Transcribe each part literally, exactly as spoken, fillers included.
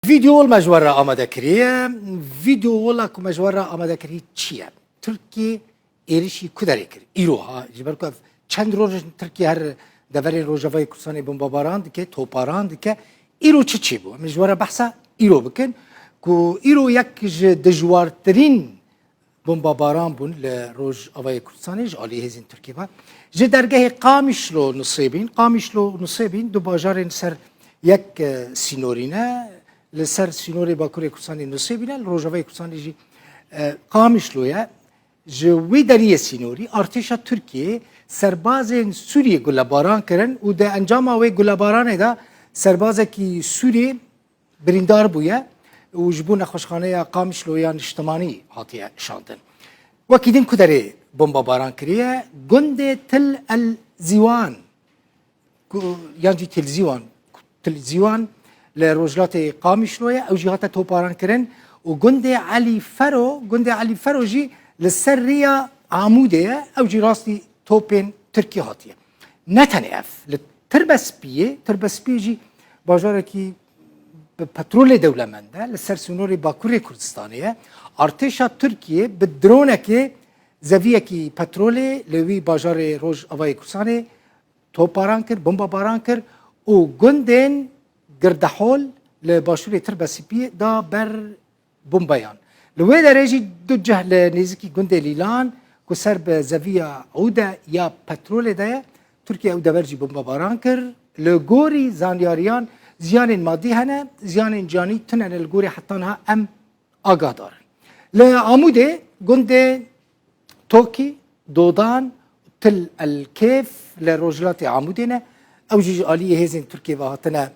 Vîdeo me ji we re amade kiriye. Vîdeo wela ku me ji we re amade kiriye çi ye? Tirkiye êrişî ku derê kir? Îro ha, ji ber ku ev çend roj in Tirkiye her deverên Rojavayê Kurdistanê bombebaran dike, toparan dike. Îro çi çêbû? Em ji we re behsa îro bikin ku îro yek ji dijwartirîn bombebaran bûn li Rojavayê Kurdistanê ji alî hêzên Tirkiyê ve. Ji dergehê Qamişlo Nusêbîn, Qamişlo Nusêbîn du bajarên ser yek, e, sînorî ne, li ser sînorê Bakurê Kurdistanê Nusêbîn e, li Rojavayê Kurdistanê jî, e, Qamişlo ye. Ji wî deriyê sînorî artêşa Tirkiyê serbazên Sûriyê gulebaran kirin û di encama wê gulebaranê de serbazekî Sûrî birîndar bûye û ji bo nexweşxaneya Qamişlo ya Niştimanî hatiye şandin. Wekî din ku derê bombebaran kiriye, gundê Til El Zîwan, ku, yan jî Til Zîwan, Til Zîwan li rojhilatê Qamişlo ye, ew jî hate toparan kirin û gundê Elî Fero, gundê Elî Fero jî li ser rêya Amûdê ye, ew jî rastî topên Tirkî hatiye. Ne tenê ev, li Tirbespiyê, Tirbespiyê jî bajarekî bi petrolê dewlemend e, li ser sînorê Bakurê Kurdistanê ye. Artêşa Tirkiyê bi dronekê zeviyekî petrolê li wî bajarê Rojavayê Kurdistanê toparan kir, bombebaran kir û gundên Girdehol li başûrê Tirbespiyê da ber bombeyan. Li wê derê jî du cih li nêzîkî gundê Lîlan ku ser bi zeviya ûde ya petrolê de ye, Tirkiye ew dever jî bombebaran kir. Li gorî zanyariyan ziyanên madî hene, ziyanên canî tune ne, li gorî heta niha em agahdar in. Li Amûdê gundê Tokî, Dodan, Til El Kêf li rojhilatê Amûdê ne. Ew jî ji aliyê hêzên Tirkiyê ve hatine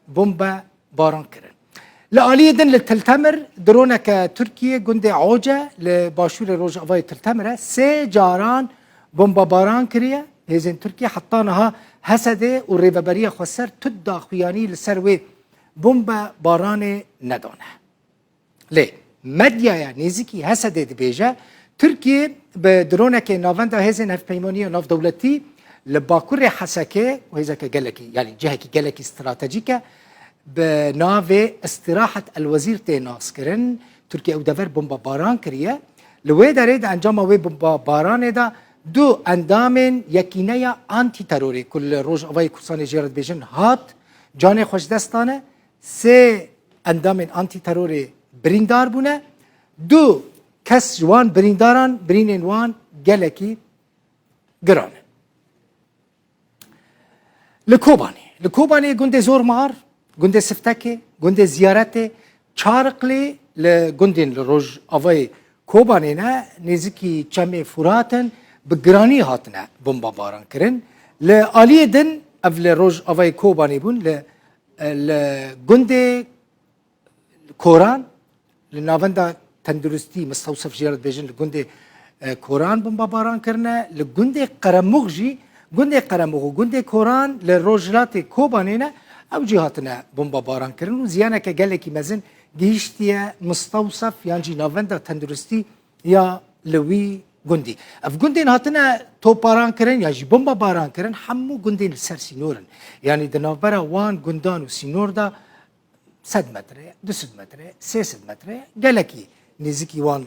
bombe baran kirin. Li aliyê din li Til Temir droneke Tirkiyê gundê Oce li başûrê rojavayê Til Temir e sê caran bombebaran kiriye. Hêzên Tirkiyê heta niha Hesedê û Rêveberiya Xweser tu daxuyanî li ser wê bombebaranê nedane. Lê medyaya nêzîkî Hesedê dibêje, Tirkiye bi dronekê navenda hêzên hevpeymaniya navdewletî li bakurê Hesekê, hêzeke gelekî, yanî cihekî gelekî stratejîk e, bi navê Îstirahet El Wezîr tê naskirin. Tirkiye ew dever bombebaran kiriye. Li wê derê di encama wê bombebaranê de du endamên Yekîneya Antîterorê ku li Rojavayê Kurdistanê jê re dibêjin HAT canê xwe ji dest dane. Sê endamên antîterorê birîndar bûne. Du kes ji wan birîndaran, birînên wan gelekî giran in. Li Kobanê, li Kobanê gundê Zormar, gundê Siftekê, gundê Ziyaretê, Çariqlê, li gundên li rojavayê Kobanê ne, nêzîkî Çemê Furat in, bi giranî hatine bombebaran kirin. Li aliyê din ev li rojavayê Kobanê bûn, li, li gundê Koran, li navenda tenduristî, mistewsef jê re dibêjin, li gundê, e, Koran bombebaran kirine, li gundê Qeremûx jî, gundê Qeremûx û gundê Koran li rojhilatê Kobanê ne, ew jî hatine bombebaran kirin û ziyaneke gelekî mezin gihîştiye mistewsef yan jî navenda tenduristî ya li wî gundî. Ev gundên hatine toparan kirin ya jî bombebaran kirin, hemû gundên li ser sînor in. Yanî di navbera wan gundan û sînor de sed metre, du sed metre, sê sed metre, gelekî nêzîkî wan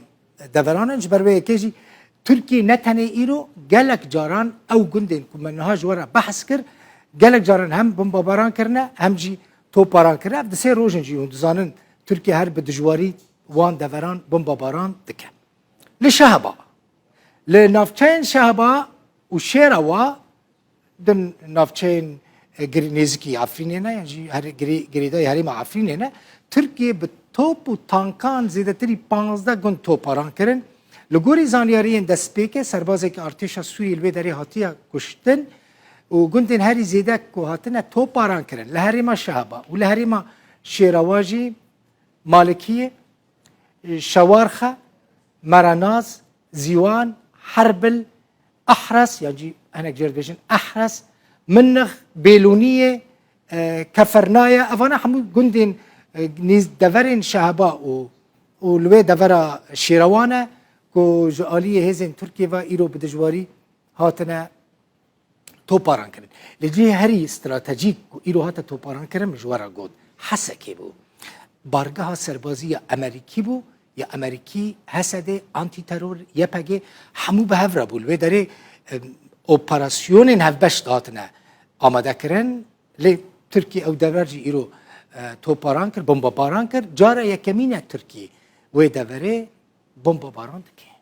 deveran in. Ji ber vê yekê jî Tirkiye ne tenê îro, gelek caran ew gundên ku me niha ji we re behs kir, gelek caran hem bombebaran kirine, hem jî topbaran kirine. Ev di sê roj in jî hûn dizanin Tirkiye her bi dijwarî wan deveran bombebaran dike. Li Şehba, li navçeyên Şehba û Şêrewa, di navçeyên, e, gir-, nêzikî Efrînê ne, yan jî her-, girê-, girêdayî herêma Efrînê ne, Tirkiye bi top û tankan zêdetirî panzdeh gund toparan kirin. Li gorî zanyariyên destpêkê, serbazekî artêşa Sûriyê li wê derê hatiye kuştin û gundên herî zêde ku hatine toparan kirin, li herêma Şehaba û li herêma Şêrewa jî Malikiyê, Şewarxe, Merenaz, Zîwan, Herbil, Ehres, yan jî hinek jê re dibêjin Ehres, Minix, Bêlûniyê, e, Kefernaye, evana hemû gundên, e, nêz-, deverên Şeheba û, û li wê devera Şêrewan e ku ji aliyê hêzên Tirkiyê ve îro bi dijwarî hatine toparan kirin. Li cihê herî stratejîk ku îro hate toparan kirin, min ji we re got, Hesekê bû. bargeha serbazî ya Amerîkî bû, ya Amerîkî, H S D, Antîteror, Y P G, hemû bi hev re bû. Li wê derê, em, operasyonên hevbeş dihatine amadekirin. Lê Tirkî ew dever jî îro, e, toparan kir, bombebaran kir. Cara yekemîn e Tirkî wê deverê bombebaran dike.